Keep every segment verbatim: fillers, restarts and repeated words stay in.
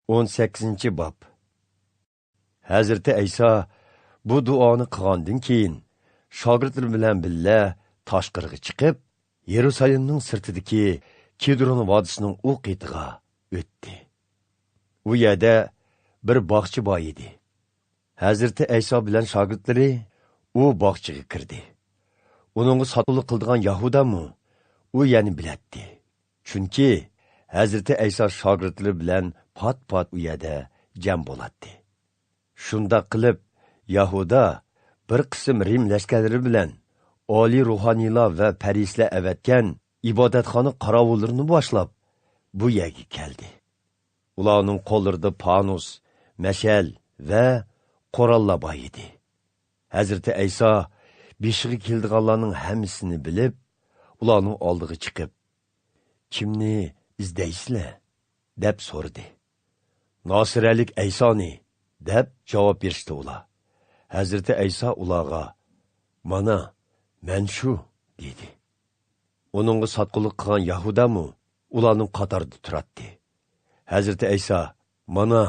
ئون سەككىزىنچى باب. ھەزرىتى ئەيسا بۇ دۇئانى قىلغاندىن كېيىن، شاگىرتلىرى بىلەن بىللە تاشقىرىغا چىقىپ، يېرۇسالېمنىڭ سىرتىدىكى كىدرون ۋادىسىنىڭ ئۇ قېتىغا ئۆتتى. ئۇ يەردە بىر باغچە بار ئىدى. ھەزرىتى ئەيسا بىلەن شاگىرتلىرى ئۇ باغچىغا كىردى. ئۇنىڭغا ساتقۇنلۇق قىلىدىغان يەھۇدامۇ ئۇ يەرنى بىلەتتى. چۈنكى ھەزرىتى ئەيسا شاگىرتلىرى بىلەن پات-پات ئۇ يەردە جەم بولاتتى. شۇنداق قىلىپ، يەھۇدا بىر قىسىم رىم لەشكەرلىرى بىلەن ئالىي روھانىيلار ۋە پەرىسىيلەر ئەۋەتكەن ئىبادەتخانا قاراۋۇللىرىنى باشلاپ، بۇ يەرگە كەلدى. ئۇلارنىڭ قوللىرىدا پانۇس، مەشئەل ۋە قوراللار بار ئىدى. ھەزرىتى ئەيسا بېشىغا كېلىدىغانلارنىڭ ھەممىسىنى بىلىپ، ئۇلارنىڭ ئالدىغا چىقىپ، «كىمنى ئىزدەيسىلەر؟» دەپ سورىدى. «ناسىرەلىك ئەيسانى» دەپ جاۋاب بېرىشتى ئۇلار. ھەزرىتى ئەيسا ئۇلارغا، «مانا، مەن شۇ» دېدى. ئۇنىڭغا ساتقۇنلۇق قىلغان يەھۇدامۇ ئۇلارنىڭ قاتارىدا تۇراتتى. ھەزرىتى ئەيسا، «مانا،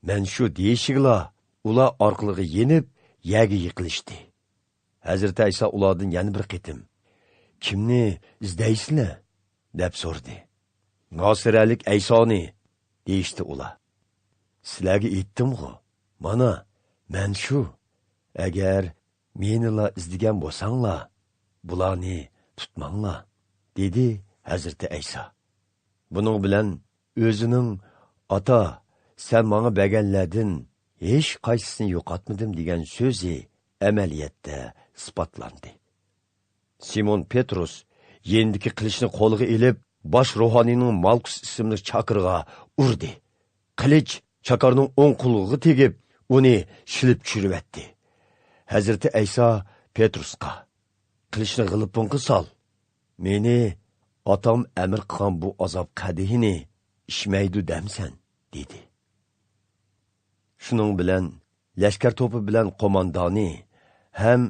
مەن شۇ» دېيىشىگىلا، ئۇلار ئارقىلىقى يېنىپ، يەرگە يىقىلىشتى. ھەزرىتى ئەيسا ئۇلاردىن يەنە بىر قېتىم، «كىمنى ئىزدەيسىلەر؟» دەپ سورىدى. «ناسىرەلىك ئەيسانى» دېيىشتى ئۇلار. «سىلەرگە ئېيتتىمغۇ، مانا، مەن شۇ. ئەگەر مېنىلا ئىزدىگەن بولساڭلار، بۇلارنى تۇتماڭلار» دېدى ھەزرىتى ئەيسا. بۇنىڭ بىلەن ئۆزىنىڭ «ئاتا، سەن ماڭا بەرگەنلەردىن ھېچ قايسىسىنى يوقاتمىدىم» دېگەن سۆزى ئەمەلىيەتتە ئىسپاتلاندى. سىمون پېتروس يېنىدىكى قىلىچنى قولىغا ئېلىپ، باش روھانىينىڭ مالكۇس ئىسىملىك چاكىرىغا ئۇردى. قىلىچ چاكارنىڭ ئوڭ قۇلىقىغا تېگىپ، ئۇنى شىلىپ چۈشۈرۈۋەتتى. ھەزرىتى ئەيسا پېتروسقا، «قىلىچنى غىلىپىڭغا سال. مېنى ئاتام ئەمىر قىلغان بۇ ئازاب قەدىھىنى ئىچمەيدۇ دەمسەن؟» دېدى. شۇنىڭ بىلەن لەشكەر توپى بىلەن قوماندانى ھەم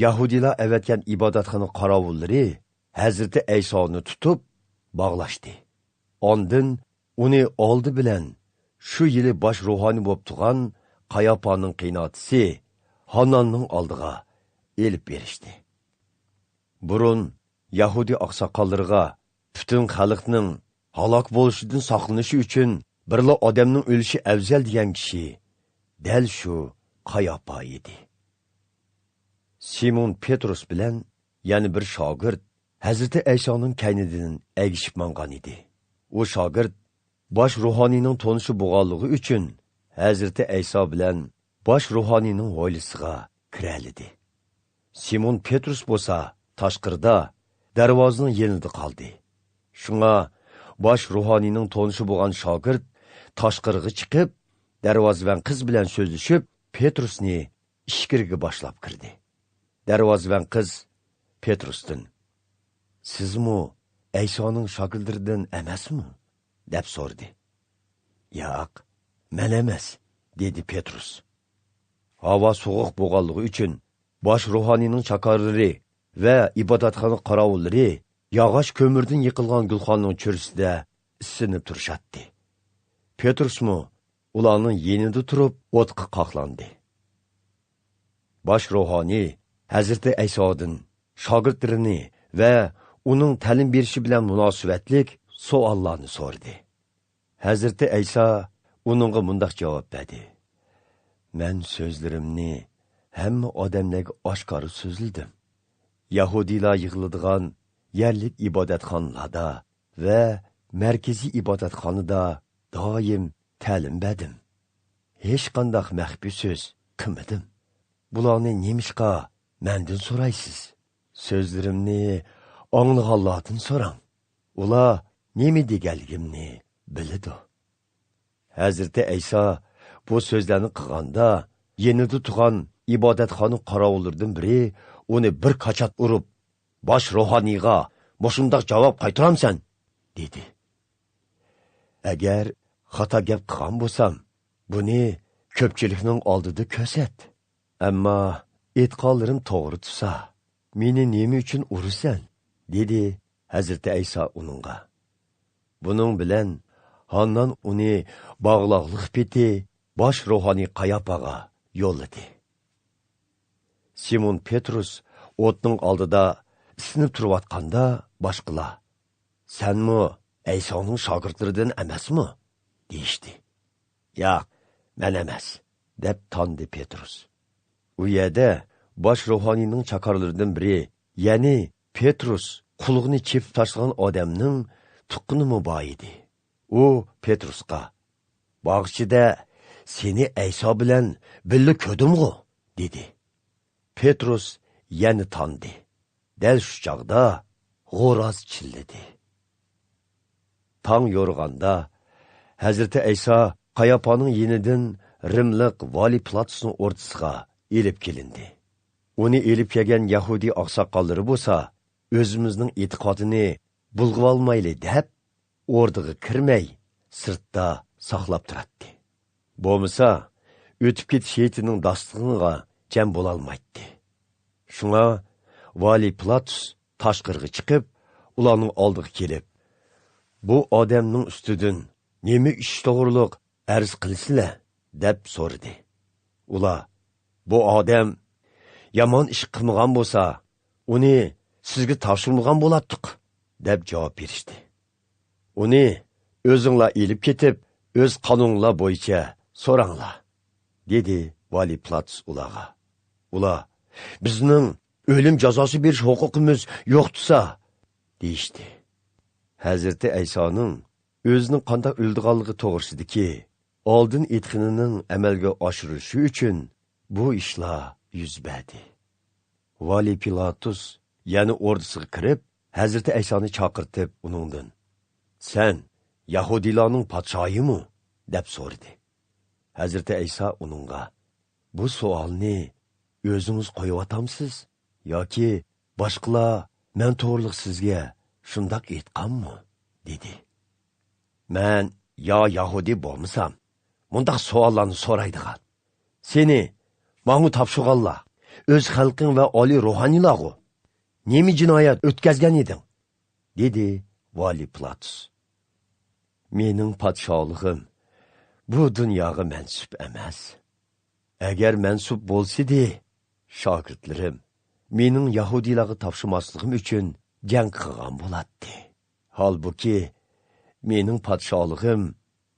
يەھۇدىيلار ئەۋەتكەن ئىبادەتخانا قاراۋۇللىرى ھەزرىتى ئەيسانى تۇتۇپ باغلاشتى. ئاندىن ئۇنى ئالدى بىلەن شۇ يىلى باش روھانىي بولۇپ تۇرغان قاياپانىڭ قېيىنئاتىسى ھانناننىڭ ئالدىغا ئېلىپ بېرىشتى. بۇرۇن يەھۇدىي ئاقساقاللىرىغا پۈتۈن خەلقنىڭ ھالاك بولۇشىدىن ساقلىنىشى ئۈچۈن بىرلا ئادەمنىڭ ئۆلۈشى ئەۋزەل دېگەن كىشى دەل شۇ قاياپا ئىدى. سىمون پېتروس بىلەن يەنە بىر شاگىرت ھەزرىتى ئەيسانىڭ كەينىدىن ئەگىشىپ ماڭغان ئىدى. ئۇ شاگىرت باش روھانىينىڭ تونۇشى بولغانلىقى ئۈچۈن، ھەزرىتى ئەيسا بىلەن باش روھانىينىڭ ھويلىسىغا كىرەلىدى. سىمون پېتروس بولسا تاشقىرىدا، دەرۋازىنىڭ يېنىدا قالدى. شۇڭا باش روھانىينىڭ تونۇشى بولغان شاگىرت تاشقىرىغا چىقىپ، دەرۋازىۋەن قىز بىلەن سۆزلىشىپ، پېتروسنى ئىچكىرىگە باشلاپ كىردى. دەرۋازىۋەن قىز پېتروستىن، «سىزمۇ ئەيسانىڭ شاگىرتلىرىدىن ئەمەسمۇ؟» دەپ سورىدى. «ياق، مەن ئەمەس» دېدى پېتروس. ھاۋا سوغۇق بولغانلىقى ئۈچۈن، باش روھانىينىڭ چاكارلىرى ۋە ئىبادەتخانا قاراۋۇللىرى ياغاچ كۆمۈردىن يېقىلغان گۈلخاننىڭ چۆرىسىدە ئىسسىنىپ تۇرۇشاتتى. پېتروسمۇ ئۇلارنىڭ يېنىدا تۇرۇپ ئوتقا قاقلاندى. باش روھانىي ھەزرىتى ئەيسادىن شاگىرتلىرىنى ۋە ئۇنىڭ تەلىم بېرىشى بىلەن مۇناسىۋەتلىك سوئاللارنى سورىدى. ھەزرىتى ئەيسا ئۇنىڭغا مۇنداق جاۋاب بەردى: «مەن سۆزلىرىمنى ھەممە ئادەملەرگە ئاشكارا سۆزلىدىم. يەھۇدىيلار يىغىلىدىغان يەرلىك ئىبادەتخانىلاردا ۋە مەركىزىي ئىبادەتخانىدا دائىم تەلىم بەردىم. ھېچقانداق مەخپىي سۆز قىلمىدىم. بۇلارنى نېمىشقا مەندىن سورايسىز؟ سۆزلىرىمنى ئاڭلىغانلاردىن سوراڭ. ئۇلار نېمە دېگەنلىكىمنى بىلىدۇ.» ھەزرىتى ئەيسا بۇ سۆزلەرنى قىلغاندا، يېنىدا تۇرغان ئىبادەتخانا قاراۋۇللىرىدىن بىرى ئۇنى بىر كاچات ئۇرۇپ، «باش روھانىيغا مۇشۇنداق جاۋاب قايتۇرامسەن؟» دېدى. «ئەگەر خاتا گەپ قىلغان بولسام، بۇنى كۆپچىلىكنىڭ ئالدىدا كۆرسەت. ئەمما ئېيتقانلىرىم توغرا تۇرسا، مېنى نېمە ئۈچۈن ئۇرىسەن؟» دېدى ھەزرىتى ئەيسا ئۇنىڭغا. بۇنىڭ بىلەن ھاننان ئۇنى باغلاقلىق پېتى باش روھانىي قاياپاغا يوللىدى. سىمون پېترۇس ئوتنىڭ ئالدىدا ئىسسىنىپ تۇرۇۋاتقاندا، باشقىلار، «سەنمۇ ئەيسانىڭ شاگىرتلىرىدىن ئەمەسمۇ؟» دېيىشتى. «ياق، مەن ئەمەس» دەپ تاندى پېترۇس. ئۇ يەردە باش روھانىينىڭ چاكارلىرىدىن بىرى، يەنى پېترۇس قۇلىقىنى چېپىپ تاشلىغان ئادەمنىڭ تۇغقىنىمۇ بار ئىدى. ئۇ پېترۇسقا، «باغچىدە سېنى ئەيسا بىلەن بىللە كۆردۈمغۇ؟» دېدى. پېترۇس يەنە تاندى. دەل شۇ چاغدا غوراز چىللىدى. تاڭ يورۇغاندا، ھەزرىتى ئەيسا قاياپانىڭ يېنىدىن رىملىق ۋالىي پىلاتۇسنىڭ ئوردىسىغا ئېلىپ كېلىندى. ئۇنى ئېلىپ كەلگەن يەھۇدىي ئاقساقاللىرى بولسا، ئۆزىمىزنىڭ ئېتىقادىنى بۇلغىۋالمايلى دەپ، ئوردىغا كىرمەي، سىرتتا ساقلاپ تۇراتتى. بولمىسا، ئۆتۈپ كېتىش ھېيتىنىڭ داستىخىنىغا جەم بولالمايتتى. شۇڭا ۋالىي پىلاتۇس تاشقىرىغا چىقىپ، ئۇلارنىڭ ئالدىغا كېلىپ، «بۇ ئادەمنىڭ ئۈستىدىن نېمە ئىش توغرۇلۇق ئەرز قىلىسىلەر؟» دەپ سورىدى. ئۇلار، «بۇ ئادەم يامان ئىش قىلمىغان بولسا، ئۇنى سىزگە تاپشۇرمىغان بولاتتۇق» دەپ جاۋاب بېرىشتى. «ئۇنى ئۆزۈڭلار ئېلىپ كېتىپ، ئۆز قانۇنۇڭلار بويىچە سوراڭلار» دېدى ۋالىي پىلاتۇس ئۇلارغا. ئۇلار، «بىزنىڭ ئۆلۈم جازاسى بېرىش ھوقۇقىمىز يوق تۇرسا» دېيىشتى. ھەزرىتى ئەيسانىڭ ئۆزىنىڭ قانداق ئۆلىدىغانلىقى توغرىسىدىكى ئالدىن ئېيتقىنىنىڭ ئەمەلگە ئاشۇرۇلۇشى ئۈچۈن بۇ ئىشلار يۈز بەردى. ۋالىي پىلاتۇس يەنە ئوردىسىغا كىرىپ، ھەزرىتى ئەيسانى چاقىرتىپ، ئۇنىڭدىن، «سەن يەھۇدىيلارنىڭ پادىشاھىمۇ؟» دەپ سورىدى. ھەزرىتى ئەيسا ئۇنىڭغا، «بۇ سوئالنى ئۆزىڭىز قويۇۋاتامسىز ياكى باشقىلار مەن توغرىلىق سىزگە شۇنداق ئېيتقانمۇ؟» دېدى. «مەن يا يەھۇدىي بولمىسام، مۇنداق سوئاللارنى سورايدىغان. سېنى ماڭا تاپشۇرغانلار ئۆز خەلقىڭ ۋە ئالىي روھانىيلارغۇ؟ نېمە جىنايەت ئۆتكەزگەن ئىدىڭ؟» دېدى ۋالىي پىلاتۇس. «مېنىڭ پادىشاھلىقىم بۇ دۇنياغا مەنسۇپ ئەمەس. ئەگەر مەنسۇپ بولسىدى، شاگىرتلىرىم مېنىڭ يەھۇدىيلارغا تاپشۇرماسلىقىم ئۈچۈن جەڭ قىلغان بولاتتى. ھالبۇكى، مېنىڭ پادىشاھلىقىم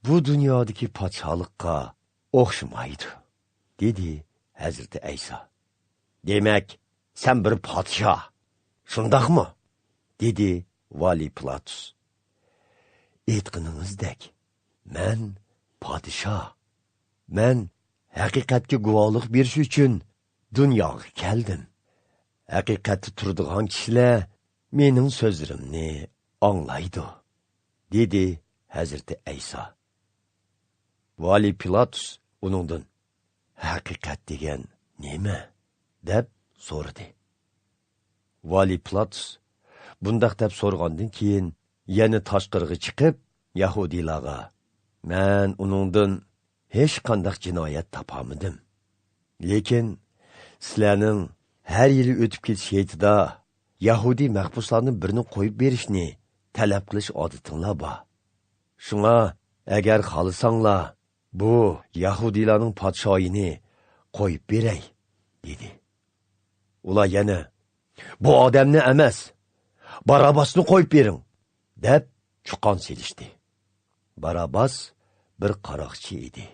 بۇ دۇنيادىكى پادىشاھلىققا ئوخشىمايدۇ» دېدى ھەزرىتى ئەيسا. «دېمەك، سەن بىر پادىشاھ، شۇنداقمۇ؟» دېدى ۋالىي پىلاتۇس. «ئېيتقىنىڭىزدەك، مەن پادىشاھ. مەن ھەقىقەتكە گۇۋاھلىق بېرىش ئۈچۈن دۇنياغا كەلدىم. ھەقىقەتتە تۇرىدىغان كىشىلەر مېنىڭ سۆزلىرىمنى ئاڭلايدۇ» دېدى ھەزرىتى ئەيسا. ۋالىي پىلاتۇس ئۇنىڭدىن، «ھەقىقەت دېگەن نېمە؟» دەپ سورىدى. ۋالىي پىلاتۇس بۇنداق دەپ سورىغاندىن كېيىن، يەنە تاشقىرىغا چىقىپ، يەھۇدىيلارغا، «مەن ئۇنىڭدىن ھېچقانداق جىنايەت تاپالمىدىم. لېكىن سىلەرنىڭ ھەر يىلى ئۆتۈپ كېتىش ھېيتىدا يەھۇدىي مەھبۇسلاردىن بىرنى قويۇپ بېرىشنى تەلەپ قىلىش ئادىتىڭلار بار. شۇڭا، ئەگەر خالىساڭلار، بۇ يەھۇدىيلارنىڭ پادىشاھىنى قويۇپ بېرەي» دېدى. ئۇلار يەنە، «بۇ ئادەمنى ئەمەس، باراباسنى قويۇپ بېرىڭ» دەپ چۇقان سېلىشتى. باراباس بىر قاراقچى ئىدى.